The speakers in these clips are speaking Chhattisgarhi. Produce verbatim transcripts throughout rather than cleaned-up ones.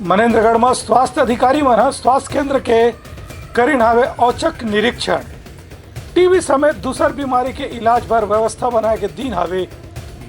मनेन्द्रगढ़ म स्वास्थ्य अधिकारी मन ह स्वास्थ्य केंद्र के करिन हावे औचक निरीक्षण। टीबी समेत दूसर बीमारी के इलाज बर व्यवस्था बनाए के दीन हावे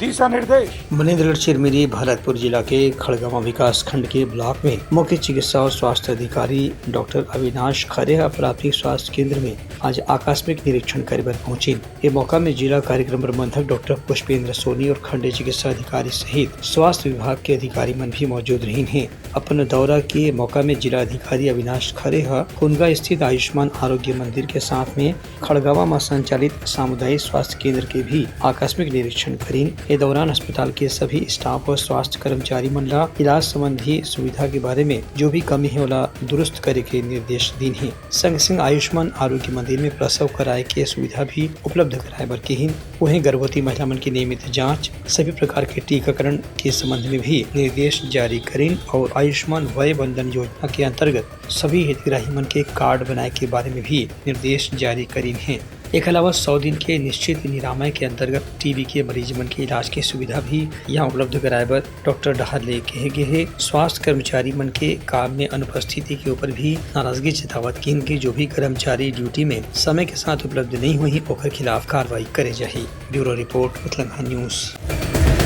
दिशा निर्देश। मनेन्द्रगढ़ चिरमिरी भरतपुर जिला के खड़गवां विकास खंड के ब्लॉक में मुख्य चिकित्सा और स्वास्थ्य अधिकारी डॉक्टर अविनाश खरे ह प्राथमिक स्वास्थ्य केंद्र में आज आकस्मिक निरीक्षण करे बर पहुंचिन। ये मौका में जिला कार्यक्रम प्रबंधक डॉक्टर पुष्पेंद्र सोनी और खंड चिकित्सा अधिकारी सहित स्वास्थ्य विभाग के अधिकारी मन भी मौजूद रहिन हे। अपन दौरा के मौका में जिला अधिकारी अविनाश खरे ह खुनगा स्थित आयुष्मान आरोग्य मंदिर के साथ में खड़गवां म संचालित सामुदायिक स्वास्थ्य केंद्र के भी आकस्मिक निरीक्षण करीन। ए दौरान अस्पताल के सभी स्टाफ और स्वास्थ्य कर्मचारी मन ला इलाज संबंधी सुविधा के बारे में जो भी कमी हे, ओला दुरुस्त करे के निर्देश दीन हे। संग संग आयुष्मान आरोग्य मंदिर में प्रसव कराए के सुविधा भी उपलब्ध कराए बर किहिन। वहीं गर्भवती महिला मन के नियमित जांच, सभी प्रकार के टीकाकरण के संबंध में भी निर्देश जारी करीन और आयुष्मान वय वंदन योजना के अंतर्गत सभी हितग्राही मन के कार्ड बनाए के बारे में भी निर्देश जारी करीन हे। एकर अलावा सौ दिन के निश्चित निरामय के अंतर्गत टीबी के मरीज मन के इलाज के सुविधा भी यहाँ उपलब्ध कराए बर डॉक्टर डहार ले कहे गे हे। स्वास्थ्य कर्मचारी मन के काम में अनुपस्थिति के ऊपर भी नाराजगी जतावत किहिन कि जो भी कर्मचारी ड्यूटी में समय के साथ उपलब्ध नहीं होही, ओकर खिलाफ कार्रवाई करे जाही। ब्यूरो रिपोर्ट, उतलंघा न्यूज।